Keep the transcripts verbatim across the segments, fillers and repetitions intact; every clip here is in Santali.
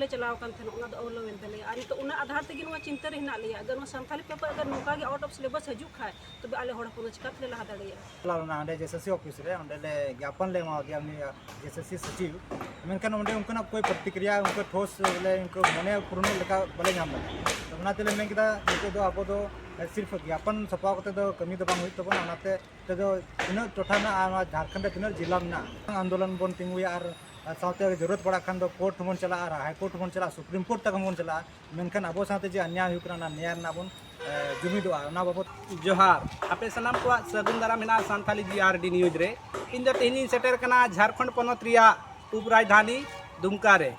ᱞᱮ ᱪᱟᱞᱟᱣ ᱟᱠᱟᱱ ᱛᱟᱦᱮᱱᱟ, ᱚᱱᱟ ᱫᱚ ᱚᱞᱚᱣᱮᱱ ᱛᱟᱞᱮᱭᱟ᱾ ᱟᱨ ᱱᱤᱛᱚᱜ ᱚᱱᱟ ᱟᱫᱷᱟᱨ ᱛᱮᱜᱮ ᱱᱚᱣᱟ ᱪᱤᱱᱛᱟᱹ ᱨᱮ ᱦᱮᱱᱟᱜ ᱞᱮᱭᱟ᱾ ᱟᱜᱟᱨ ᱱᱚᱣᱟ ᱥᱟᱱᱛᱟᱞᱤ ᱯᱮᱯᱟᱨ ᱟᱜᱟᱨ ᱱᱚᱝᱠᱟ ᱜᱮ ᱟᱣᱩᱴ ᱚᱯᱷ ᱥᱤᱞᱮᱵᱟᱥ ᱦᱤᱡᱩᱜ ᱠᱷᱟᱡ, ᱛᱚᱵᱮ ᱟᱞᱮ ᱦᱚᱲ ᱦᱚᱯᱚᱱ ᱫᱚ ᱪᱤᱠᱟᱹ ᱛᱮᱞᱮ ᱞᱟᱦᱟ ᱫᱟᱲᱮᱭᱟᱜᱼᱟ? ᱪᱟᱞᱟᱣ ᱞᱮᱱᱟ ᱚᱸᱰᱮ ᱡᱮ ᱮᱥ ᱮᱥ ᱥᱤ ᱚᱯᱷᱤᱥ ᱨᱮ, ᱚᱸᱰᱮ ᱞᱮ ᱜᱮᱯᱚᱱ ᱞᱮ ᱮᱢᱟ ᱫᱮᱭᱟ ᱩᱱᱤ ᱡᱮ ᱮᱥ ᱮᱥ ᱥᱤ ᱥᱚᱪᱤᱵᱽ᱾ ᱢᱮᱱᱠᱷᱟᱱ ᱚᱸᱰᱮ ᱚᱱᱠᱟᱱᱟᱜ ᱠᱳᱭ ᱯᱨᱚᱛᱤᱠᱨᱤᱭᱟ, ᱚᱱᱠᱟ ᱴᱷᱳᱥ ᱵᱚᱞᱮ ᱚᱱᱠᱟ ᱢᱚᱱᱮ ᱯᱩᱨᱱᱚ ᱞᱮᱠᱟ ᱵᱟᱞᱮ ᱧᱟᱢ ᱞᱮᱫᱟ᱾ ᱛᱚ ᱚᱱᱟ ᱛᱮᱞᱮ ᱢᱮᱱ ᱠᱮᱫᱟ, ᱱᱤᱛᱚᱜ ᱫᱚ ᱟᱵᱚ ᱫᱚ ᱥᱤᱨᱯᱷ ᱜᱮᱯᱚᱱ ᱪᱷᱟᱯᱟᱣ ᱠᱟᱛᱮ ᱫᱚ ᱠᱟᱹᱢᱤ ᱫᱚ ᱵᱟᱝ ᱦᱩᱭᱩᱜ ᱛᱟᱵᱚᱱᱟ᱾ ᱚᱱᱟᱛᱮ ᱱᱤᱛᱚᱜ ᱫᱚ ᱛᱤᱱᱟᱹᱜ ᱴᱚᱴᱷᱟ ᱢᱮᱱᱟᱜᱼᱟ, ᱱᱚᱣᱟ ᱡᱷᱟᱲᱠᱷᱚᱸᱰ ᱨᱮ ᱛᱤᱱᱟᱹᱜ ᱡᱮᱞᱟ ᱢᱮᱱᱟᱜᱼᱟ, ᱟᱱᱫᱳᱞᱚᱱ ᱵᱚᱱ ᱛᱤᱸᱜᱩᱭᱟ ᱟᱨ ᱥᱟᱶᱛᱮ ᱡᱟᱹᱨᱩᱲᱟᱛ ᱯᱟᱲᱟᱜ ᱠᱷᱟᱱ ᱫᱚ ᱠᱳᱨᱴ ᱦᱚᱸᱵᱚᱱ ᱪᱟᱞᱟᱜᱼᱟ ᱟᱨ ᱦᱟᱭ ᱠᱳᱨᱴ ᱦᱚᱸᱵᱚᱱ ᱪᱟᱞᱟᱜᱼᱟ, ᱥᱩᱯᱨᱤᱢ ᱠᱳᱨᱴ ᱛᱟᱠ ᱦᱚᱸᱵᱚᱱ ᱪᱟᱞᱟᱜᱼᱟ᱾ ᱢᱮᱱᱠᱷᱟᱱ ᱟᱵᱚ ᱥᱟᱶᱛᱮ ᱡᱮ ᱚᱱᱱᱭᱟᱭ ᱦᱩᱭᱩᱜ ᱠᱟᱱᱟ, ᱚᱱᱟ ᱱᱮᱭᱟᱭ ᱨᱮᱱᱟᱜ ᱵᱚᱱ, ᱮ, ᱡᱩᱢᱤᱫᱚᱜᱼᱟ᱾ ᱚᱱᱟ ᱵᱟᱵᱚᱛ ᱡᱚᱦᱟᱨ, ᱟᱯᱮ ᱥᱟᱱᱟᱢ ᱠᱚᱣᱟᱜ ᱥᱟᱹᱜᱩᱱ ᱫᱟᱨᱟᱢ ᱢᱮᱱᱟᱜᱼᱟ ᱥᱟᱱᱛᱟᱞᱤ ᱡᱤ ᱟᱨ ᱰᱤ ᱱᱤᱭᱩᱡᱽ ᱨᱮ᱾ ᱤᱧ ᱫᱚ ᱛᱮᱦᱮᱧᱤᱧ ᱥᱮᱴᱮᱨ ᱠᱟᱱᱟ ᱡᱷᱟᱲᱠᱷᱚᱸᱰ ᱯᱚᱱᱚᱛ ᱨᱮᱭᱟᱜ ᱩᱯ ᱨᱟᱡᱽᱫᱷᱟᱱᱤ ᱫᱩᱢᱠᱟ ᱨᱮ,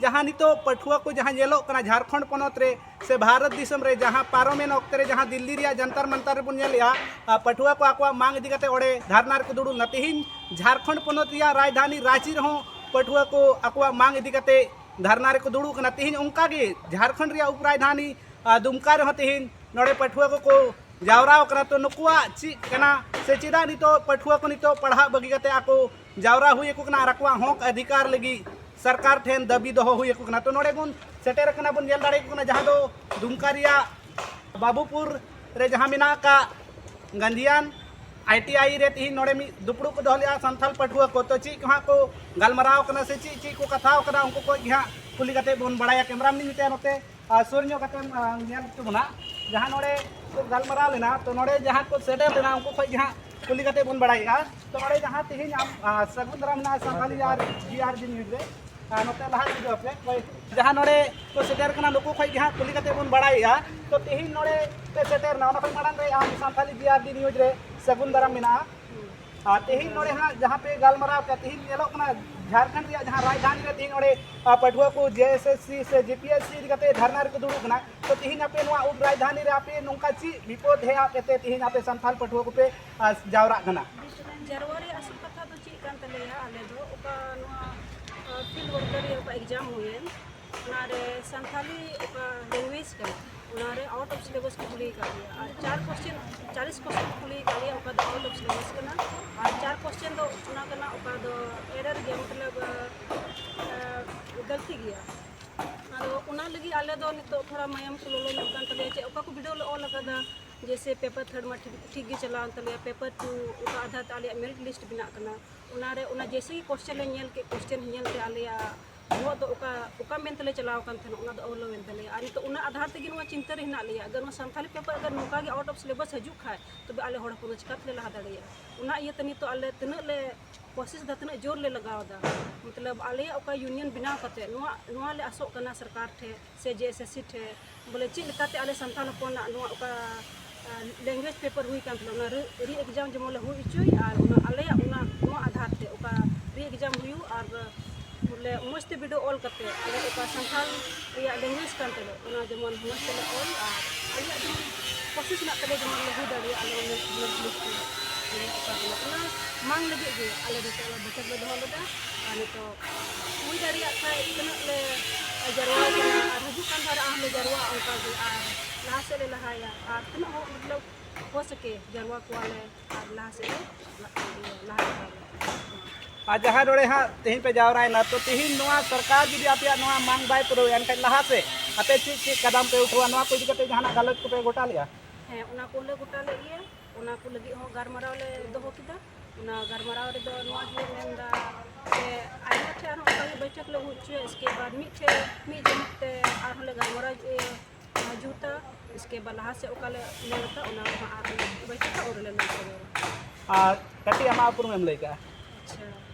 ᱡᱟᱦᱟᱸ ᱱᱤᱛᱚᱜ ᱯᱟᱹᱴᱷᱩᱣᱟᱹ ᱠᱚ ᱡᱟᱦᱟᱸ ᱧᱮᱞᱚᱜ ᱠᱟᱱᱟ ᱡᱷᱟᱲᱠᱷᱚᱸᱰ ᱯᱚᱱᱚᱛ ᱨᱮ ᱥᱮ ᱵᱷᱟᱨᱚᱛ ᱫᱤᱥᱚᱢ ᱨᱮ, ᱡᱟᱦᱟᱸ ᱯᱟᱨᱚᱢᱮᱱ ᱚᱠᱛᱮ ᱨᱮ ᱡᱟᱦᱟᱸ ᱫᱤᱞᱞᱤ ᱨᱮᱭᱟᱜ ᱡᱚᱱᱛᱚᱨ ᱢᱚᱱᱛᱚᱨ ᱨᱮᱵᱚᱱ ᱧᱮᱞᱮᱜᱼᱟ, ᱟ, ᱯᱟᱹᱴᱷᱩᱣᱟᱹ ᱠᱚ ᱟᱠᱚᱣᱟᱜ ᱢᱟᱝ ᱤᱫᱤ ᱠᱟᱛᱮ ᱚᱸᱰᱮ ᱫᱷᱟᱨᱱᱟ ᱨᱮᱠᱚ ᱫᱩᱲᱩᱵ ᱞᱮᱱᱟ᱾ ᱛᱮᱦᱮᱧ ᱡᱷᱟᱲᱠᱷᱚᱸᱰ ᱯᱚᱱᱚᱛ ᱨᱮᱭᱟᱜ ᱨᱟᱡᱽᱫᱷᱟᱱᱤ ᱨᱟᱸᱪᱤ ᱨᱮᱦᱚᱸ ᱯᱟᱹᱴᱷᱩᱣᱟᱹ ᱠᱚ ᱟᱠᱚᱣᱟᱜ ᱢᱟᱝ ᱤᱫᱤ ᱠᱟᱛᱮ ᱫᱷᱟᱨᱱᱟ ᱨᱮᱠᱚ ᱫᱩᱲᱩᱵ ᱠᱟᱱᱟ᱾ ᱛᱮᱦᱮᱧ ᱚᱱᱠᱟ ᱜᱮ ᱡᱷᱟᱲᱠᱷᱚᱸᱰ ᱨᱮᱭᱟᱜ ᱩᱯᱨᱟᱡᱽᱫᱷᱟᱱᱤ, ᱟ, ᱫᱩᱢᱠᱟ ᱨᱮᱦᱚᱸ ᱛᱮᱦᱮᱧ ᱱᱚᱰᱮ ᱯᱟᱹᱴᱷᱩᱣᱟᱹ ᱠᱚᱠᱚ ᱡᱟᱣᱨᱟ ᱟᱠᱟᱱᱟ᱾ ᱛᱚ ᱱᱩᱠᱩᱣᱟᱜ ᱪᱮᱫ ᱠᱟᱱᱟ ᱥᱮ ᱪᱮᱫᱟᱜ ᱱᱤᱛᱚᱜ ᱯᱟᱹᱴᱷᱩᱣᱟᱹ ᱠᱚ ᱱᱤᱛᱚᱜ ᱯᱟᱲᱦᱟᱜ ᱵᱟᱹᱜᱤ ᱠᱟᱛᱮ ᱟᱠᱚ ᱡᱟᱣᱨᱟ ᱦᱩᱭ ᱟᱠᱚ ᱠᱟᱱᱟ ᱟᱨ ᱟᱠᱚᱣᱟᱜ ᱦᱚᱠ ᱚᱫᱷᱤᱠᱟᱨ ᱞᱟᱹᱜᱤᱫ ᱥᱚᱨᱠᱟᱨ ᱴᱷᱮᱱ ᱫᱟᱹᱵᱤ ᱫᱚᱦᱚ ᱦᱩᱭ ᱟᱠᱚ ᱠᱟᱱᱟ? ᱛᱚ ᱱᱚᱰᱮ ᱵᱚᱱ ᱥᱮᱴᱮᱨ ᱟᱠᱟᱱᱟ, ᱵᱚᱱ ᱧᱮᱞ ᱫᱟᱲᱮᱭᱟᱠᱚ ᱠᱟᱱᱟ, ᱡᱟᱦᱟᱸ ᱫᱚ ᱫᱩᱢᱠᱟ ᱨᱮᱭᱟᱜ ᱵᱟᱵᱩᱯᱩᱨ ᱨᱮ ᱡᱟᱦᱟᱸ ᱢᱮᱱᱟᱜ ᱟᱠᱟᱫ ᱜᱟᱱᱫᱷᱤᱭᱟᱱ ᱟᱭ ᱴᱤ ᱟᱭ ᱨᱮ ᱛᱤᱦᱤᱧ ᱱᱚᱰᱮ ᱢᱤᱫ ᱫᱩᱯᱲᱩᱵ ᱠᱚ ᱫᱚᱦᱚ ᱞᱮᱫᱼᱟ ᱥᱟᱱᱛᱟᱲ ᱯᱟᱹᱴᱷᱩᱣᱟᱹ ᱠᱚ᱾ ᱛᱚ ᱪᱮᱫ ᱠᱚ ᱦᱟᱸᱜ ᱠᱚ ᱜᱟᱞᱢᱟᱨᱟᱣ ᱠᱟᱱᱟ ᱥᱮ ᱪᱮᱫ ᱪᱮᱫ ᱠᱚ ᱠᱟᱛᱷᱟᱣ ᱠᱟᱱᱟ, ᱩᱱᱠᱩ ᱠᱚ ᱜᱮ ᱦᱟᱸᱜ ᱠᱩᱞᱤ ᱠᱟᱛᱮ ᱵᱚᱱ ᱵᱟᱲᱟᱭᱟ᱾ ᱠᱮᱢᱨᱟᱢ ᱱᱤᱡ ᱢᱤᱫᱴᱮᱱ ᱱᱚᱛᱮ ᱟᱨ ᱥᱩᱨ ᱧᱚᱜ ᱠᱟᱛᱮᱢ, ᱟ, ᱧᱮᱞ ᱦᱚᱪᱚ ᱵᱚᱱᱟ᱾ ᱡᱟᱦᱟᱸ ᱱᱚᱰᱮ ᱠᱚ ᱜᱟᱞᱢᱟᱨᱟᱣ ᱞᱮᱱᱟ, ᱛᱚ ᱱᱚᱰᱮ ᱡᱟᱦᱟᱸ ᱠᱚ ᱥᱮᱴᱮᱨ ᱞᱮᱱᱟ, ᱩᱱᱠᱩ ᱠᱷᱚᱱ ᱜᱮ ᱦᱟᱸᱜ ᱠᱩᱞᱤ ᱠᱟᱛᱮ ᱵᱚᱱ ᱵᱟᱲᱟᱭᱮᱜᱼᱟ᱾ ᱛᱚ ᱱᱚᱰᱮ ᱡᱟᱦᱟᱸ ᱛᱮᱦᱮᱧ ᱟᱢ, ᱟ, ᱥᱟᱹᱜᱩᱱ ᱫᱟᱨᱟᱢ ᱢᱮᱱᱟᱜᱼᱟ ᱥᱟᱱᱛᱟᱲᱤ ᱟᱨ ᱡᱤ ᱟᱨ ᱡᱤ ᱱᱤᱭᱩᱡᱽ ᱨᱮ, ᱟ, ᱱᱚᱛᱮ ᱞᱟᱦᱟ ᱦᱤᱡᱩᱜ ᱟᱯᱮ᱾ ᱦᱳᱭ, ᱡᱟᱦᱟᱸ ᱱᱚᱰᱮ ᱠᱚ ᱥᱮᱴᱮᱨ ᱠᱟᱱᱟ, ᱱᱩᱠᱩ ᱠᱷᱚᱱ ᱜᱮ ᱦᱟᱸᱜ ᱠᱩᱞᱤ ᱠᱟᱛᱮ ᱵᱚᱱ ᱵᱟᱲᱟᱭᱮᱜᱼᱟ᱾ ᱛᱚ ᱛᱮᱦᱮᱧ ᱱᱚᱰᱮ ᱯᱮ ᱥᱮᱴᱮᱨ ᱮᱱᱟ, ᱚᱱᱟ ᱠᱷᱚᱱ ᱢᱟᱲᱟᱝ ᱨᱮ ᱟᱢ ᱥᱟᱱᱛᱟᱲᱤ ᱡᱤ ᱟᱨ ᱡᱤ ᱱᱤᱭᱩᱡᱽ ᱨᱮ ᱥᱟᱹᱜᱩᱱ ᱫᱟᱨᱟᱢ ᱢᱮᱱᱟᱜᱼᱟ᱾ ᱟᱨ ᱛᱮᱦᱮᱧ ᱱᱚᱰᱮ ᱦᱟᱸᱜ ᱡᱟᱦᱟᱸ ᱯᱮ ᱜᱟᱞᱢᱟᱨᱟᱣ ᱠᱮᱫ, ᱛᱮᱦᱮᱧ ᱧᱮᱞᱚᱜ ᱠᱟᱱᱟ ᱡᱷᱟᱲᱠᱷᱚᱸᱰ ᱨᱮᱭᱟᱜ ᱡᱟᱦᱟᱸ ᱨᱟᱡᱽᱫᱷᱟᱱᱤ ᱨᱮ ᱛᱮᱦᱮᱧ ᱱᱚᱰᱮ, ᱟ, ᱯᱟᱹᱴᱷᱩᱣᱟᱹ ᱠᱚ ᱡᱮ ᱮᱥ ᱮᱥ ᱥᱤ ᱥᱮ ᱡᱮ ᱯᱤ ᱮᱥ ᱥᱤ ᱤᱫᱤ ᱠᱟᱛᱮ ᱫᱷᱟᱨᱱᱟ ᱨᱮᱠᱚ ᱫᱩᱲᱩᱵ ᱠᱟᱱᱟ᱾ ᱛᱚ ᱛᱮᱦᱮᱧ ᱟᱯᱮ ᱱᱚᱣᱟ ᱩᱯ ᱨᱟᱡᱽᱫᱷᱟᱱᱤ ᱨᱮ ᱟᱯᱮ ᱱᱚᱝᱠᱟ ᱪᱮᱫ ᱵᱤᱯᱚᱫ ᱦᱮᱡ ᱟᱯᱮ ᱛᱮ ᱛᱮᱦᱮᱧ ᱟᱯᱮ ᱥᱟᱱᱛᱟᱲ ᱯᱟᱹᱴᱷᱩᱣᱟᱹ ᱠᱚᱯᱮ, ᱟ, ᱡᱟᱣᱨᱟᱜ ᱠᱟᱱᱟ? ᱡᱟᱨᱣᱟ ᱨᱮᱭᱟᱜ ᱟᱥᱚᱞ ᱠᱟᱛᱷᱟ ᱫᱚ ᱪᱮᱫ ᱠᱟᱱ ᱛᱟᱞᱮᱭᱟ, ᱟᱞᱮ ᱫᱚ ᱚᱠᱟ ᱱᱚᱣᱟ, ᱟ, ᱯᱷᱤᱞᱰ ᱣᱟᱨᱠᱟᱨ ᱨᱮᱭᱟᱜ ᱚᱠᱟ ᱮᱠᱡᱟᱢ ᱦᱩᱭᱮᱱ, ᱚᱱᱟᱨᱮ ᱥᱟᱱᱛᱟᱞᱤ ᱚᱠᱟ ᱞᱮᱝᱜᱩᱭᱮᱡᱽ ᱠᱟᱱᱟ, ᱚᱱᱟᱨᱮ ᱟᱣᱩᱴ ᱚᱯᱷ ᱥᱤᱞᱮᱵᱟᱥ ᱠᱚ ᱠᱩᱞᱤ ᱟᱠᱟᱫ ᱞᱮᱭᱟ᱾ ᱟᱨ ᱪᱟᱨ ᱠᱚᱥᱪᱮᱱ, ᱪᱟᱞᱤᱥ ᱠᱚᱥᱪᱮᱱ ᱠᱚ ᱠᱩᱞᱤ ᱟᱠᱟᱫ ᱞᱮᱭᱟ, ᱚᱠᱟ ᱫᱚ ᱟᱣᱩᱴ ᱚᱯᱷ ᱥᱤᱞᱮᱵᱟᱥ ᱠᱟᱱᱟ᱾ ᱟᱨ ᱪᱟᱨ ᱠᱚᱥᱪᱮᱱ ᱫᱚ ᱚᱱᱟ ᱠᱟᱱᱟ, ᱚᱠᱟ ᱫᱚ ᱮᱨᱟᱨ ᱜᱮᱭᱟ, ᱢᱚᱛᱞᱚᱵ, ᱟ, ᱜᱟᱹᱞᱛᱤ ᱜᱮᱭᱟ᱾ ᱟᱫᱚ ᱚᱱᱟ ᱞᱟᱹᱜᱤᱫ ᱟᱞᱮ ᱫᱚ ᱱᱤᱛᱚᱜ ᱛᱷᱚᱲᱟ ᱢᱟᱭᱟᱢ ᱠᱚ ᱞᱚᱞᱚ ᱧᱚᱜ ᱠᱟᱱ ᱛᱟᱞᱮᱭᱟ, ᱪᱮᱫ ᱚᱠᱟ ᱠᱚ ᱵᱤᱰᱟᱹᱣ ᱞᱮ ᱚᱞ ᱟᱠᱟᱫᱟ, ᱡᱮᱭᱥᱮ ᱯᱮᱯᱟᱨ ᱛᱷᱟᱨᱰ ᱢᱟ ᱴᱷᱤᱠ, ᱴᱷᱤᱠ ᱜᱮ ᱪᱟᱞᱟᱣᱮᱱ ᱛᱟᱞᱮᱭᱟ, ᱯᱮᱯᱟᱨ ᱴᱩ ᱚᱠᱟ ᱟᱫᱷᱟᱨ ᱛᱮ ᱟᱞᱮᱭᱟᱜ ᱢᱮᱨᱤᱴ ᱞᱤᱥᱴ ᱵᱮᱱᱟᱜ ᱠᱟᱱᱟ, ᱚᱱᱟᱨᱮ ᱚᱱᱟ ᱡᱮᱭᱥᱮ ᱜᱮ ᱠᱚᱥᱪᱮᱱ ᱞᱮ ᱧᱮᱞ ᱠᱮᱫ, ᱠᱚᱥᱪᱮᱱ ᱧᱮᱞ ᱛᱮ ᱟᱞᱮᱭᱟᱜ ᱵᱚᱦᱚᱜ ᱫᱚ ᱚᱠᱟ, ᱚᱠᱟ ᱢᱮᱱ ᱛᱮᱞᱮ ᱪᱟᱞᱟᱣ ᱟᱠᱟᱱ ᱛᱟᱦᱮᱱᱟ, ᱚᱱᱟ ᱫᱚ ᱚᱞᱚᱣᱮᱱ ᱛᱟᱞᱮᱭᱟ᱾ ᱟᱨ ᱱᱤᱛᱚᱜ ᱚᱱᱟ ᱟᱫᱷᱟᱨ ᱛᱮᱜᱮ ᱱᱚᱣᱟ ᱪᱤᱱᱛᱟᱹ ᱨᱮ ᱦᱮᱱᱟᱜ ᱞᱮᱭᱟ, ᱟᱜᱟᱨ ᱱᱚᱣᱟ ᱥᱟᱱᱛᱟᱲᱤ ᱯᱮᱯᱟᱨ ᱟᱜᱟᱨ ᱱᱚᱝᱠᱟ ᱜᱮ ᱟᱣᱩᱴ ᱚᱯᱷ ᱥᱤᱞᱮᱵᱟᱥ ᱦᱤᱡᱩᱜ ᱠᱷᱟᱡ, ᱛᱚᱵᱮ ᱟᱞᱮ ᱦᱚᱲ ᱦᱚᱯᱚᱱ ᱫᱚ ᱪᱤᱠᱟ ᱛᱮᱞᱮ ᱞᱟᱦᱟ ᱫᱟᱲᱮᱭᱟᱜᱼᱟ? ᱚᱱᱟ ᱤᱭᱟᱹᱛᱮ ᱱᱤᱛᱚᱜ ᱟᱞᱮ ᱛᱤᱱᱟᱹᱜ ᱞᱮ ᱠᱳᱥᱤᱥ ᱫᱟ, ᱛᱤᱱᱟᱹᱜ ᱡᱳᱨ ᱞᱮ ᱞᱟᱜᱟᱣ ᱮᱫᱟ, ᱢᱚᱛᱞᱚᱵ ᱟᱞᱮᱭᱟᱜ ᱚᱠᱟ ᱤᱭᱩᱱᱤᱭᱚᱱ ᱵᱮᱱᱟᱣ ᱠᱟᱛᱮ ᱱᱚᱣᱟ, ᱱᱚᱣᱟ ᱞᱮ ᱟᱥᱚᱜ ᱠᱟᱱᱟ ᱥᱚᱨᱠᱟᱨ ᱴᱷᱮᱱ ᱥᱮ ᱡᱮ ᱮᱥ ᱮᱥ ᱥᱤ ᱴᱷᱮᱱ, ᱵᱚᱞᱮ ᱪᱮᱫ ᱞᱮᱠᱟᱛᱮ ᱟᱞᱮ ᱥᱟᱱᱛᱟᱲ ᱦᱚᱯᱚᱱᱟᱜ ᱱᱚᱣᱟ ᱚᱠᱟ ᱞᱮᱝᱜᱩᱭᱮᱡᱽ ᱯᱮᱯᱟᱨ ᱦᱩᱭ ᱠᱟᱱ ᱛᱟᱞᱮ, ᱚᱱᱟ ᱨᱤ ᱮᱠᱡᱟᱢ ᱡᱮᱢᱚᱱ ᱞᱮ ᱦᱩᱭ ᱦᱚᱪᱚᱭ, ᱟᱨ ᱚᱱᱟ ᱟᱞᱮᱭᱟᱜ ᱚᱱᱟ, ᱱᱚᱣᱟ ᱟᱫᱷᱟᱨ ᱛᱮ ᱚᱠᱟ ᱨᱤ ᱮᱠᱡᱟᱢ ᱦᱩᱭᱩᱜ, ᱟᱨ ᱵᱚᱞᱮ ᱢᱚᱡᱽ ᱛᱮ ᱵᱤᱰᱟᱹᱣ ᱚᱞ ᱠᱟᱛᱮ ᱟᱞᱮ ᱚᱠᱟ ᱥᱟᱱᱛᱟᱲ ᱨᱮᱭᱟᱜ ᱞᱮᱝᱜᱩᱭᱮᱡᱽ ᱠᱟᱱ ᱛᱟᱞᱮ, ᱚᱱᱟ ᱡᱮᱢᱚᱱ ᱢᱚᱡᱽ ᱛᱮᱞᱮ ᱚᱞ, ᱟᱨ ᱟᱞᱮᱭᱟᱜ ᱡᱮᱢᱚᱱ ᱠᱳᱥᱤᱥ ᱢᱮᱱᱟᱜ ᱛᱟᱞᱮᱭᱟ ᱡᱮᱢᱚᱱ ᱞᱮ ᱦᱩᱭ ᱫᱟᱲᱮᱭᱟᱜ, ᱟᱞᱮ ᱚᱱᱟ ᱞᱮ ᱚᱠᱟ ᱠᱟᱱᱟ, ᱚᱱᱟ ᱢᱟᱝ ᱞᱟᱹᱜᱤᱫ ᱜᱮ ᱟᱞᱮ ᱱᱤᱛᱚᱜ ᱚᱱᱟ ᱵᱟᱹᱭᱴᱷᱟᱹᱠ ᱞᱮ ᱫᱚᱦᱚ ᱞᱮᱫᱟ᱾ ᱟᱨ ᱱᱤᱛᱚᱜ ᱦᱩᱭ ᱫᱟᱲᱮᱭᱟᱜ ᱠᱷᱟᱡ ᱛᱤᱱᱟᱹᱜ ᱞᱮ ᱡᱟᱨᱣᱟ ᱠᱟᱱᱟ, ᱟᱨ ᱦᱤᱡᱩᱜ ᱠᱟᱱ ᱫᱷᱟᱨᱟ ᱟᱨᱦᱚᱸ ᱞᱮ ᱡᱟᱨᱣᱟᱜᱼᱟ, ᱚᱱᱠᱟ ᱜᱮ ᱟᱨ ᱞᱟᱦᱟ ᱥᱮᱫ ᱞᱮ ᱞᱟᱦᱟᱭᱟ, ᱟᱨ ᱛᱤᱱᱟᱹᱜ ᱦᱚᱲ ᱢᱚᱛᱞᱚᱵ ᱦᱳ ᱥᱟᱠᱮ ᱡᱟᱨᱣᱟ ᱠᱚᱣᱟᱞᱮ ᱟᱨ ᱞᱟᱦᱟ ᱥᱮᱫ ᱞᱮ ᱞᱟᱦᱟ ᱤᱫᱤᱭᱟ᱾ ᱟᱨ ᱡᱟᱦᱟᱸ ᱱᱚᱰᱮ ᱦᱟᱸᱜ ᱛᱮᱦᱮᱧ ᱯᱮ ᱡᱟᱣᱨᱟᱭᱮᱱᱟ, ᱛᱚ ᱛᱮᱦᱮᱧ ᱱᱚᱣᱟ ᱥᱚᱨᱠᱟᱨ ᱡᱩᱫᱤ ᱟᱯᱮᱭᱟᱜ ᱱᱚᱣᱟ ᱢᱟᱝ ᱵᱟᱭ ᱯᱩᱨᱟᱹᱣᱟ, ᱮᱱᱠᱷᱟᱱ ᱞᱟᱦᱟ ᱥᱮᱫ ᱟᱯᱮ ᱪᱮᱫ ᱪᱮᱫ ᱠᱟᱫᱟᱢ ᱯᱮ ᱩᱴᱷᱟᱹᱣᱟ, ᱱᱚᱣᱟ ᱠᱚ ᱤᱫᱤ ᱠᱟᱛᱮ ᱡᱟᱦᱟᱱᱟᱜ ᱜᱟᱞᱚᱪ ᱠᱚᱯᱮ ᱜᱚᱴᱟ ᱞᱮᱜᱼᱟ? ᱦᱮᱸ, ᱚᱱᱟ ᱠᱚᱞᱮ ᱜᱚᱴᱟ ᱞᱮᱫ ᱜᱮᱭᱟ᱾ ᱚᱱᱟ ᱠᱚ ᱞᱟᱹᱜᱤᱫ ᱦᱚᱸ ᱜᱟᱨᱢᱟᱨᱟᱣ ᱞᱮ ᱫᱚᱦᱚ ᱠᱮᱫᱟ᱾ ᱚᱱᱟ ᱜᱟᱨᱢᱟᱨᱟᱣ ᱨᱮᱫᱚ ᱱᱚᱣᱟ ᱜᱮᱞᱮ ᱢᱮᱱᱫᱟ ᱡᱮ ᱟᱭᱢᱟ ᱴᱷᱮᱱ ᱟᱨᱦᱚᱸ ᱚᱱᱠᱟ ᱜᱮ ᱵᱟᱹᱭᱴᱷᱟᱹᱠ ᱞᱮ ᱦᱩᱭ ᱦᱚᱪᱚᱭᱟ, ᱤᱥᱠᱮ ᱵᱟᱫ ᱢᱤᱫᱴᱷᱮᱱ ᱢᱤᱫ ᱡᱩᱢᱤᱫ ᱛᱮ ᱟᱨᱦᱚᱸ ᱞᱮ ᱜᱟᱨᱢᱟᱨᱟᱣ ᱡᱩᱛᱟ᱾ ᱤᱥᱠᱮ ᱵᱟᱫ ᱞᱟᱦᱟ ᱥᱮᱫ ᱚᱠᱟ ᱞᱮ ᱢᱮᱱ ᱠᱟᱜ, ᱚᱱᱟ ᱠᱚᱦᱚᱸ ᱟᱨᱦᱚᱸ ᱞᱮ ᱵᱟᱹᱭᱴᱷᱟᱹᱠᱟ, ᱚᱸᱰᱮ ᱞᱮ ᱞᱟᱹᱭ ᱥᱚᱫᱚᱨᱟ᱾ ᱟᱨ ᱠᱟᱹᱴᱤᱡ ᱟᱢᱟᱜ ᱩᱯᱨᱩᱢ ᱮᱢ ᱞᱟᱹᱭ ᱠᱟᱜᱼᱟ? ᱟᱪᱪᱷᱟ,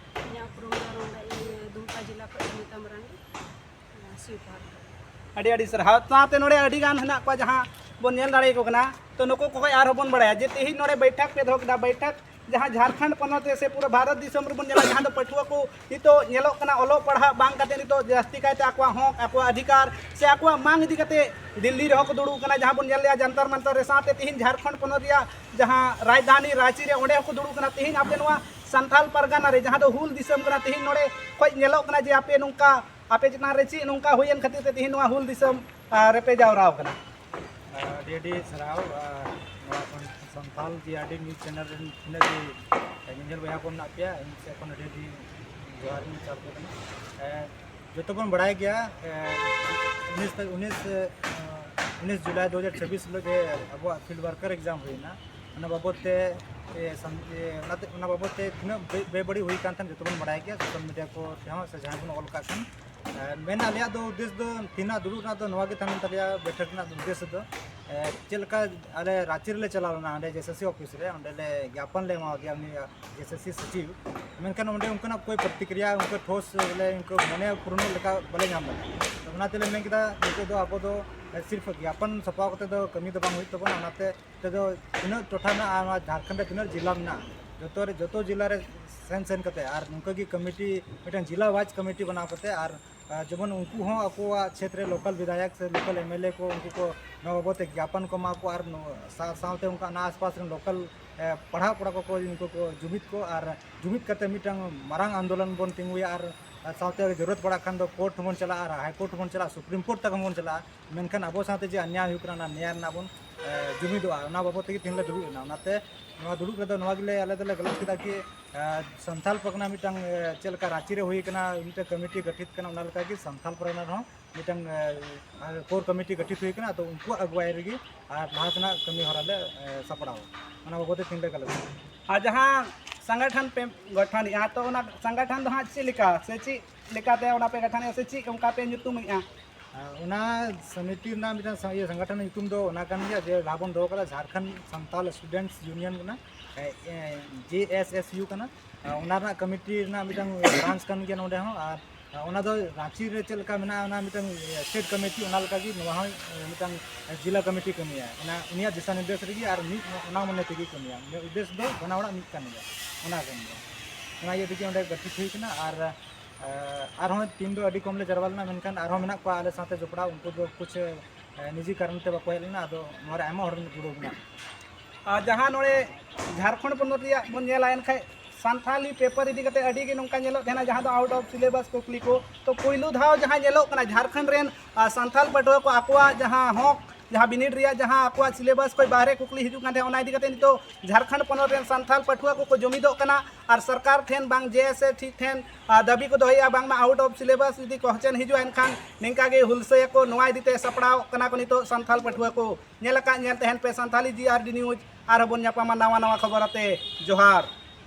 ᱤᱧᱟᱹᱜ ᱩᱯᱨᱩᱢ ᱫᱚ ᱱᱚᱰᱮ ᱤᱧ ᱫᱩᱢᱠᱟ ᱡᱮᱞᱟ ᱠᱷᱚᱱ ᱥᱩᱱᱤᱛᱟ ᱢᱟᱨᱟᱝᱰᱤ, ᱥᱤᱣᱯᱟᱦᱟᱲ᱾ ᱟᱹᱰᱤ ᱟᱹᱰᱤ ᱥᱟᱨᱦᱟᱣ᱾ ᱥᱟᱶᱛᱮ ᱱᱚᱰᱮ ᱟᱹᱰᱤ ᱜᱟᱱ ᱦᱮᱱᱟᱜ ᱠᱚᱣᱟ ᱡᱟᱦᱟᱸ ᱵᱚᱱ ᱧᱮᱞ ᱫᱟᱲᱮᱭᱟᱠᱚ ᱠᱟᱱᱟ, ᱛᱚ ᱱᱩᱠᱩ ᱠᱚ ᱠᱷᱚᱱ ᱟᱨᱦᱚᱸ ᱵᱚᱱ ᱵᱟᱲᱟᱭᱟ ᱡᱮ ᱛᱮᱦᱮᱧ ᱱᱚᱰᱮ ᱵᱟᱹᱭᱴᱷᱟᱠ ᱯᱮ ᱫᱚᱦᱚ ᱠᱮᱫᱟ, ᱵᱟᱹᱭᱴᱷᱟᱠ ᱡᱟᱦᱟᱸ ᱡᱷᱟᱲᱠᱷᱚᱸᱰ ᱯᱚᱱᱚᱛ ᱨᱮ ᱥᱮ ᱯᱩᱨᱟᱹ ᱵᱷᱟᱨᱚᱛ ᱫᱤᱥᱚᱢ ᱨᱮᱵᱚᱱ ᱧᱮᱞᱟ, ᱡᱟᱦᱟᱸ ᱫᱚ ᱯᱟᱹᱴᱷᱩᱣᱟᱹ ᱠᱚ ᱱᱤᱛᱚᱜ ᱧᱮᱞᱚᱜ ᱠᱟᱱᱟ ᱚᱞᱚᱜ ᱯᱟᱲᱦᱟᱜ ᱵᱟᱝ ᱠᱟᱛᱮ ᱱᱤᱛᱚᱜ ᱡᱟᱹᱥᱛᱤ ᱠᱟᱭᱛᱮ ᱟᱠᱚᱣᱟᱜ ᱦᱚᱸᱠ, ᱟᱠᱚᱣᱟᱜ ᱚᱫᱷᱤᱠᱟᱨ ᱥᱮ ᱟᱠᱚᱣᱟᱜ ᱢᱟᱝ ᱤᱫᱤ ᱠᱟᱛᱮ ᱫᱤᱞᱞᱤ ᱨᱮᱦᱚᱸ ᱠᱚ ᱫᱩᱲᱩᱵ ᱠᱟᱱᱟ, ᱡᱟᱦᱟᱸ ᱵᱚᱱ ᱧᱮᱞ ᱞᱮᱜᱼᱟ ᱡᱟᱱᱛᱟᱨ ᱢᱟᱱᱛᱟᱨ ᱨᱮ, ᱥᱟᱶᱛᱮ ᱛᱮᱦᱮᱧ ᱡᱷᱟᱲᱠᱷᱚᱸᱰ ᱯᱚᱱᱚᱛ ᱨᱮᱭᱟᱜ ᱡᱟᱦᱟᱸ ᱨᱟᱡᱽᱫᱷᱟᱱᱤ ᱨᱟᱸᱪᱤ ᱨᱮ ᱚᱸᱰᱮ ᱦᱚᱸᱠᱚ ᱫᱩᱲᱩᱵ ᱠᱟᱱᱟ᱾ ᱛᱮᱦᱮᱧ ᱟᱯᱮ ᱱᱚᱣᱟ ᱥᱟᱱᱛᱟᱲ ᱯᱟᱨᱜᱟᱱᱟ ᱨᱮ ᱡᱟᱦᱟᱸ ᱫᱚ ᱦᱩᱞ ᱫᱤᱥᱚᱢ ᱠᱟᱱᱟ, ᱛᱮᱦᱮᱧ ᱱᱚᱰᱮ ᱠᱷᱚᱱ ᱧᱮᱞᱚᱜ ᱠᱟᱱᱟ ᱡᱮ ᱟᱯᱮ ᱱᱚᱝᱠᱟ ᱟᱯᱮ ᱪᱮᱛᱟᱱ ᱨᱮ ᱪᱮᱫ ᱱᱚᱝᱠᱟ ᱦᱩᱭᱮᱱ ᱠᱷᱟᱹᱛᱤᱨ ᱛᱮ ᱛᱮᱦᱮᱧ ᱱᱚᱣᱟ ᱦᱩᱞ ᱫᱤᱥᱚᱢ ᱟᱨ ᱨᱮᱯᱮ ᱡᱟᱣᱨᱟ ᱟᱠᱟᱱᱟ? ᱟᱹᱰᱤ ᱟᱹᱰᱤ ᱥᱟᱨᱦᱟᱣ᱾ ᱟᱨ ᱱᱚᱣᱟ ᱥᱟᱱ- ᱥᱟᱱᱛᱷᱟᱞ ᱡᱮ ᱟᱹᱰᱤ ᱱᱤᱭᱩᱡᱽ ᱪᱮᱱᱮᱞ ᱨᱮᱱ ᱛᱤᱱᱟᱹᱜ ᱜᱮ ᱧᱮᱧᱮᱞ ᱵᱚᱭᱦᱟ ᱠᱚ ᱢᱮᱱᱟᱜ ᱯᱮᱭᱟ, ᱤᱧ ᱥᱮᱫ ᱠᱷᱚᱱ ᱟᱹᱰᱤ ᱟᱹᱰᱤ ᱡᱚᱦᱟᱨ ᱤᱧ ᱪᱟᱞ ᱟᱯᱮ ᱠᱟᱱᱟ᱾ ᱮᱸ, ᱡᱚᱛᱚ ᱵᱚᱱ ᱵᱟᱲᱟᱭ ᱜᱮᱭᱟ, ᱮ, ᱩᱱᱤᱥ ᱛᱟᱹᱨᱤᱠᱷ, ᱩᱱᱤᱥ, ᱮ, ᱩᱱᱤᱥ ᱡᱩᱞᱟᱭ ᱫᱩ ᱦᱟᱡᱟᱨ ᱪᱷᱟᱵᱵᱤᱥ ᱦᱤᱞᱳᱜ ᱡᱮ ᱟᱵᱚᱣᱟᱜ field worker exam ᱦᱩᱭᱱᱟ, ᱚᱱᱟ ᱵᱟᱵᱚᱫ ᱛᱮ, ᱮ, ᱥᱟᱱ-, ᱮ, ᱚᱱᱟᱛᱮ, ᱚᱱᱟ ᱵᱟᱵᱚᱫ ᱛᱮ ᱛᱤᱱᱟᱹᱜ ᱵᱮ-, ᱵᱮᱵᱟᱹᱲᱤᱡ ᱦᱩᱭ ᱠᱟᱱ ᱛᱟᱦᱮᱸᱫ, ᱡᱚᱛᱚ ᱵᱚᱱ ᱵᱟᱲᱟᱭ ᱜᱮᱭᱟ, social media ᱠᱚ ᱛᱮᱦᱚᱸ ᱥᱮ ᱡᱟᱦᱟᱸᱭ ᱵᱚᱱ ᱚᱞ ᱠᱟᱜ ᱠᱷᱟᱱ᱾ ᱮ, ᱢᱮᱱ ᱟᱞᱮᱭᱟᱜ ᱫᱚ ᱩᱫᱽᱫᱮᱥ ᱫᱚ ᱛᱮᱦᱮᱧᱟᱜ ᱫᱩᱲᱩᱵ ᱨᱮᱱᱟᱜ ᱫᱚ ᱱᱚᱣᱟ ᱜᱮ ᱛᱟᱦᱮᱸ ᱞᱮᱱ ᱛᱟᱞᱮᱭᱟ, ᱵᱮᱴᱷᱚᱠ ᱨᱮᱱᱟᱜ ᱩᱫᱽᱫᱮᱥ ᱫᱚ, ᱮ, ᱪᱮᱫ ᱞᱮᱠᱟ ᱟᱞᱮ ᱨᱟᱸᱪᱤ ᱨᱮᱞᱮ ᱪᱟᱞᱟᱣ ᱞᱮᱱᱟ, ᱚᱸᱰᱮ ᱡᱮ ᱮᱥ ᱮᱥ ᱥᱤ ᱚᱯᱷᱤᱥ ᱨᱮ, ᱚᱸᱰᱮ ᱞᱮ ᱜᱮᱯᱚᱱ ᱞᱮ ᱮᱢᱟ ᱫᱮᱭᱟ ᱩᱱᱤ ᱡᱮ ᱮᱥ ᱮᱥ ᱥᱤ ᱥᱚᱪᱤᱵᱽ᱾ ᱢᱮᱱᱠᱷᱟᱱ ᱚᱸᱰᱮ ᱚᱱᱠᱟᱱᱟᱜ ᱠᱳᱭ ᱯᱨᱚᱛᱤᱠᱨᱤᱭᱟ, ᱚᱱᱠᱟ ᱴᱷᱳᱥ ᱵᱚᱞᱮ ᱚᱱᱠᱟ ᱢᱚᱱᱮ ᱯᱩᱨᱱᱚ ᱞᱮᱠᱟ ᱵᱟᱞᱮ ᱧᱟᱢ ᱞᱮᱫᱟ᱾ ᱛᱚ ᱚᱱᱟ ᱛᱮᱞᱮ ᱢᱮᱱ ᱠᱮᱫᱟ, ᱱᱤᱛᱚᱜ ᱫᱚ ᱟᱵᱚ ᱫᱚ ᱥᱤᱨᱯᱷ ᱜᱮᱯᱚᱱ ᱪᱷᱟᱯᱟᱣ ᱠᱟᱛᱮ ᱫᱚ ᱠᱟᱹᱢᱤ ᱫᱚ ᱵᱟᱝ ᱦᱩᱭᱩᱜ ᱛᱟᱵᱚᱱᱟ᱾ ᱚᱱᱟᱛᱮ ᱱᱚᱛᱮ ᱫᱚ ᱛᱤᱱᱟᱹᱜ ᱴᱚᱴᱷᱟ ᱢᱮᱱᱟᱜᱼᱟ, ᱱᱚᱣᱟ ᱡᱷᱟᱲᱠᱷᱚᱸᱰ ᱨᱮ ᱛᱤᱱᱟᱹᱜ ᱡᱮᱞᱟ ᱢᱮᱱᱟᱜᱼᱟ, ᱡᱚᱛᱚ ᱨᱮ, ᱡᱚᱛᱚ ᱡᱮᱞᱟ ᱨᱮ ᱥᱮᱱ ᱥᱮᱱ ᱠᱟᱛᱮ ᱟᱨ ᱱᱚᱝᱠᱟ ᱜᱮ ᱠᱚᱢᱤᱴᱤ, ᱢᱤᱫᱴᱟᱝ ᱡᱮᱞᱟ ᱣᱟᱭᱤᱡᱽ ᱠᱚᱢᱤᱴᱤ ᱵᱮᱱᱟᱣ ᱠᱟᱛᱮ ᱟᱨ ᱟᱨ ᱡᱮᱢᱚᱱ ᱩᱱᱠᱩ ᱦᱚᱸ ᱟᱠᱚᱣᱟᱜ ᱪᱷᱮᱛᱨᱮ ᱞᱳᱠᱟᱞ ᱵᱤᱫᱷᱟᱭᱚᱠ ᱥᱮ ᱞᱳᱠᱟᱞ ᱮᱢ ᱮᱞ ᱮ ᱠᱚ, ᱩᱱᱠᱩ ᱠᱚ ᱱᱚᱣᱟ ᱵᱟᱵᱚᱫ ᱛᱮ ᱜᱮᱯᱚᱱ ᱠᱚ ᱮᱢᱟ ᱠᱚ ᱟᱨ ᱱᱚ-, ᱥᱟ-, ᱥᱟᱶᱛᱮ ᱚᱱᱠᱟ ᱚᱱᱟ ᱟᱥᱯᱟᱥ ᱨᱮᱱ ᱞᱳᱠᱟᱞ, ᱮ, ᱯᱟᱲᱦᱟᱣ ᱠᱚᱲᱟ ᱠᱚᱠᱚ ᱩᱱᱠᱩ ᱠᱚ ᱡᱩᱢᱤᱫ ᱠᱚ ᱟᱨ ᱡᱩᱢᱤᱫ ᱠᱟᱛᱮ ᱢᱤᱫᱴᱟᱝ ᱢᱟᱨᱟᱝ ᱟᱱᱫᱳᱞᱚᱱ ᱵᱚᱱ ᱛᱤᱸᱜᱩᱭᱟ ᱟᱨ, ᱟᱨ ᱥᱟᱶᱛᱮ ᱡᱚᱨᱩᱨᱟᱛ ᱯᱟᱲᱟᱜ ᱠᱷᱟᱱ ᱫᱚ ᱠᱳᱨᱴ ᱦᱚᱸᱵᱚᱱ ᱪᱟᱞᱟᱜᱼᱟ ᱟᱨ ᱦᱟᱭ ᱠᱳᱨᱴ ᱦᱚᱸᱵᱚᱱ ᱪᱟᱞᱟᱜᱼᱟ, ᱥᱩᱯᱨᱤᱢ ᱠᱳᱨᱴ ᱛᱟᱠ ᱦᱚᱸᱵᱚᱱ ᱪᱟᱞᱟᱜᱼᱟ᱾ ᱢᱮᱱᱠᱷᱟᱱ ᱟᱵᱚ ᱥᱟᱶᱛᱮ ᱡᱮ ᱚᱱᱱᱭᱟᱭ ᱦᱩᱭᱩᱜ ᱠᱟᱱᱟ, ᱚᱱᱟ ᱱᱮᱭᱟᱭ ᱨᱮᱱᱟᱜ ᱵᱚᱱ, ᱮ, ᱡᱩᱢᱤᱫᱚᱜᱼᱟ, ᱚᱱᱟ ᱵᱟᱵᱚᱫ ᱛᱮᱜᱮ ᱛᱮᱦᱮᱧ ᱞᱮ ᱫᱩᱲᱩᱵ ᱮᱱᱟ᱾ ᱚᱱᱟᱛᱮ ᱱᱚᱣᱟ ᱫᱩᱲᱩᱵ ᱨᱮᱫᱚ ᱱᱚᱣᱟ ᱜᱮᱞᱮ, ᱟᱞᱮ ᱫᱚᱞᱮ ᱜᱟᱞᱚᱪ ᱠᱮᱫᱟ ᱠᱤ ᱟᱨ ᱥᱟᱱᱛᱟᱞ ᱯᱟᱨᱜᱟᱱᱟ ᱢᱤᱫᱴᱟᱝ, ᱮ, ᱪᱮᱫ ᱞᱮᱠᱟ ᱨᱟᱸᱪᱤ ᱨᱮ ᱦᱩᱭ ᱠᱟᱱᱟ, ᱢᱤᱫᱴᱟᱝ ᱠᱚᱢᱤᱴᱤ ᱜᱚᱴᱷᱤᱛ ᱠᱟᱱᱟ, ᱚᱱᱟ ᱞᱮᱠᱟ ᱜᱮ ᱥᱟᱱᱛᱟᱞ ᱯᱟᱨᱜᱟᱱᱟ ᱨᱮᱦᱚᱸ ᱢᱤᱫᱴᱟᱝ, ᱮ, ᱠᱳᱨ ᱠᱚᱢᱤᱴᱤ ᱜᱚᱴᱷᱤᱛ ᱦᱩᱭ ᱠᱟᱱᱟ᱾ ᱟᱫᱚ ᱩᱱᱠᱩᱣᱟᱜ ᱟᱹᱜᱩᱣᱟᱭ ᱨᱮᱜᱮ ᱟᱨ ᱞᱟᱦᱟ ᱥᱮᱱᱟᱜ ᱠᱟᱹᱢᱤ ᱦᱚᱨᱟ ᱞᱮ, ᱮ, ᱥᱟᱯᱲᱟᱣᱟ᱾ ᱚᱱᱟ ᱵᱟᱵᱚᱫ ᱛᱮ ᱛᱤᱱ ᱞᱮ ᱜᱟᱞᱚᱪ ᱠᱟᱱᱟ᱾ ᱟᱨ ᱡᱟᱦᱟᱸ ᱥᱚᱝᱜᱚᱴᱷᱚᱱ ᱯᱮ ᱜᱚᱴᱷᱚᱱᱮᱜᱼᱟ, ᱛᱚ ᱚᱱᱟ ᱥᱚᱝᱜᱚᱴᱷᱚᱱ ᱫᱚ ᱦᱟᱸᱜ ᱪᱮᱫ ᱞᱮᱠᱟ ᱥᱮ ᱪᱮᱫ ᱞᱮᱠᱟᱛᱮ ᱚᱱᱟ ᱯᱮ ᱜᱚᱴᱷᱚᱱᱮᱜᱼᱟ ᱥᱮ ᱪᱮᱫ ᱚᱱᱠᱟ ᱯᱮ ᱧᱩᱛᱩᱢᱮᱜᱼᱟ? ᱟᱨ ᱚᱱᱟ ᱥᱚᱢᱤᱛᱤ ᱨᱮᱱᱟᱜ ᱢᱤᱫᱴᱟᱝ ᱥᱟ-, ᱤᱭᱟᱹ, ᱥᱚᱝᱜᱚᱴᱷᱚᱱ ᱧᱩᱛᱩᱢ ᱫᱚ ᱚᱱᱟ ᱠᱟᱱ ᱜᱮᱭᱟ ᱡᱮ ᱞᱟᱦᱟ ᱵᱚᱱ ᱫᱚᱦᱚ ᱠᱟᱫᱟ ᱡᱷᱟᱲᱠᱷᱚᱸᱰ ᱥᱟᱱᱛᱟᱞ ᱥᱴᱩᱰᱮᱱᱴᱥ ᱤᱭᱩᱱᱤᱭᱚᱱ ᱠᱟᱱᱟ, ᱮ, ᱮ, ᱡᱮ ᱮᱥ ᱮᱥ ᱤᱭᱩ ᱠᱟᱱᱟ᱾ ᱟᱨ ᱚᱱᱟ ᱨᱮᱱᱟᱜ ᱠᱚᱢᱤᱴᱤ ᱨᱮᱱᱟᱜ ᱢᱤᱫᱴᱟᱝ ᱵᱨᱟᱱᱪ ᱠᱟᱱ ᱜᱮᱭᱟ ᱱᱚᱰᱮ ᱦᱚᱸ᱾ ᱟᱨ ᱚᱱᱟ ᱫᱚ ᱨᱟᱸᱪᱤ ᱨᱮ ᱪᱮᱫ ᱞᱮᱠᱟ ᱢᱮᱱᱟᱜᱼᱟ, ᱚᱱᱟ ᱢᱤᱫᱴᱟᱝ ᱥᱴᱮᱴ ᱠᱚᱢᱤᱴᱤ, ᱚᱱᱟ ᱞᱮᱠᱟᱜᱮ ᱱᱚᱣᱟ ᱦᱚᱸ ᱢᱤᱫᱴᱟᱝ ᱡᱮᱞᱟ ᱠᱚᱢᱤᱴᱤ ᱠᱟᱹᱢᱤᱭᱟ᱾ ᱚᱱᱟ ᱩᱱᱤᱭᱟᱜ ᱫᱤᱥᱟ ᱱᱤᱨᱫᱮᱥ ᱨᱮᱜᱮ ᱟᱨ ᱢᱤᱫ ᱚᱱᱟ ᱢᱚᱱᱮ ᱛᱮᱜᱮ ᱠᱟᱹᱢᱤᱭᱟ᱾ ᱩᱱᱤᱭᱟᱜ ᱩᱫᱽᱫᱮᱥ ᱫᱚ ᱵᱟᱱᱟ ᱦᱚᱲᱟᱜ ᱢᱤᱫ ᱠᱟᱱ ᱜᱮᱭᱟ, ᱚᱱᱟ ᱠᱟᱱ ᱜᱮᱭᱟ᱾ ᱚᱱᱟ ᱤᱭᱟᱹ ᱛᱮᱜᱮ ᱚᱸᱰᱮ ᱜᱚᱴᱷᱤᱛ ᱦᱩᱭ ᱠᱟᱱᱟ᱾ ᱟᱨ ᱮ, ᱟᱨᱦᱚᱸ ᱴᱤᱢ ᱫᱚ ᱟᱹᱰᱤ ᱠᱚᱢ ᱞᱮ ᱡᱟᱨᱣᱟ ᱞᱮᱱᱟ, ᱢᱮᱱᱠᱷᱟᱱ ᱟᱨᱦᱚᱸ ᱢᱮᱱᱟᱜ ᱠᱚᱣᱟ ᱟᱞᱮ ᱥᱟᱶᱛᱮ ᱡᱚᱯᱲᱟᱣ, ᱩᱱᱠᱩ ᱫᱚ ᱠᱩᱪ, ᱮ, ᱱᱤᱡᱤ ᱠᱟᱨᱚᱱ ᱛᱮ ᱵᱟᱠᱚ ᱦᱮᱡ ᱞᱮᱱᱟ᱾ ᱟᱫᱚ ᱱᱚᱣᱟ ᱨᱮ ᱟᱭᱢᱟ ᱦᱚᱲ ᱡᱩᱲᱟᱹᱣ ᱢᱮᱱᱟᱜ ᱠᱚᱣᱟ᱾ ᱟᱨ ᱡᱟᱦᱟᱸ ᱱᱚᱰᱮ ᱡᱷᱟᱲᱠᱷᱚᱸᱰ ᱯᱚᱱᱚᱛ ᱨᱮᱭᱟᱜ ᱵᱚᱱ ᱧᱮᱞᱟ, ᱮᱱᱠᱷᱟᱱ ᱥᱟᱱᱛᱷᱟᱞᱤ ᱯᱮᱯᱟᱨ ᱤᱫᱤ ᱠᱟᱛᱮ ᱟᱹᱰᱤ ᱜᱮ ᱱᱚᱝᱠᱟ ᱧᱮᱞᱚᱜ ᱛᱟᱦᱮᱱᱟ, ᱡᱟᱦᱟᱸ ᱫᱚ ᱟᱣᱩᱴ ᱚᱯᱷ ᱥᱤᱞᱮᱵᱟᱥ ᱠᱩᱠᱞᱤ ᱠᱚ᱾ ᱛᱚ ᱯᱳᱭᱞᱳ ᱫᱷᱟᱣ ᱡᱟᱦᱟᱸ ᱧᱮᱞᱚᱜ ᱠᱟᱱᱟ, ᱡᱷᱟᱲᱠᱷᱚᱸᱰ ᱨᱮᱱ, ᱟᱨ, ᱥᱟᱱᱛᱷᱟᱞ ᱯᱟᱹᱴᱷᱩᱣᱟᱹ ᱠᱚ ᱟᱠᱚᱣᱟᱜ ᱡᱟᱦᱟᱸ ᱦᱚᱸᱠ ᱡᱟᱦᱟᱸ ᱵᱤᱱᱤᱰ ᱨᱮᱭᱟᱜ ᱡᱟᱦᱟᱸ ᱟᱠᱚᱣᱟᱜ ᱥᱤᱞᱮᱵᱟᱥ ᱠᱷᱚᱱ ᱵᱟᱦᱨᱮ ᱠᱩᱠᱞᱤ ᱦᱤᱡᱩᱜ ᱠᱟᱱ ᱛᱟᱦᱮᱸᱫ, ᱚᱱᱟ ᱤᱫᱤ ᱠᱟᱛᱮ ᱱᱤᱛᱚᱜ ᱡᱷᱟᱲᱠᱷᱚᱸᱰ ᱯᱚᱱᱚᱛ ᱨᱮᱱ ᱥᱟᱱᱛᱟᱲ ᱯᱟᱹᱴᱷᱩᱣᱟᱹ ᱠᱚᱠᱚ ᱡᱩᱢᱤᱫᱚᱜ ᱠᱟᱱᱟ ᱟᱨ ᱥᱚᱨᱠᱟᱨ ᱴᱷᱮᱱ ᱵᱟᱝ ᱡᱮ ᱮᱥ ᱮ ᱴᱷᱤᱠ ᱴᱷᱮᱱ ᱟᱨ ᱫᱟᱹᱵᱤ ᱠᱚ ᱫᱚᱦᱚᱭᱮᱫᱼᱟ, ᱵᱟᱝᱢᱟ ᱟᱣᱩᱴ ᱚᱯᱷ ᱥᱤᱞᱮᱵᱟᱥ ᱡᱩᱫᱤ ᱠᱚᱥᱪᱮᱱ ᱦᱤᱡᱩᱜᱼᱟ, ᱮᱱᱠᱷᱟᱱ ᱱᱤᱝᱠᱟ ᱜᱮ ᱦᱩᱞᱥᱟᱹᱭᱟᱠᱚ᱾ ᱱᱚᱣᱟ ᱤᱫᱤ ᱛᱮ ᱥᱟᱯᱲᱟᱣ ᱠᱟᱱᱟ ᱠᱚ ᱱᱤᱛᱚᱜ ᱥᱟᱱᱛᱟᱲ ᱯᱟᱹᱴᱷᱩᱣᱟᱹ ᱠᱚ᱾ ᱧᱮᱞ ᱟᱠᱟᱫ, ᱧᱮᱞ ᱛᱟᱦᱮᱱ ᱯᱮ ᱥᱟᱱᱛᱷᱟᱞᱤ ᱡᱤ ᱟᱨ ᱰᱤ ᱱᱤᱭᱩᱡᱽ᱾ ᱟᱨᱦᱚᱸ ᱵᱚᱱ ᱧᱟᱯᱟᱢᱟ ᱱᱟᱣᱟ ᱱᱟᱣᱟ ᱠᱷᱚᱵᱚᱨ ᱟᱛᱮ᱾ ᱡᱚᱦᱟᱨ᱾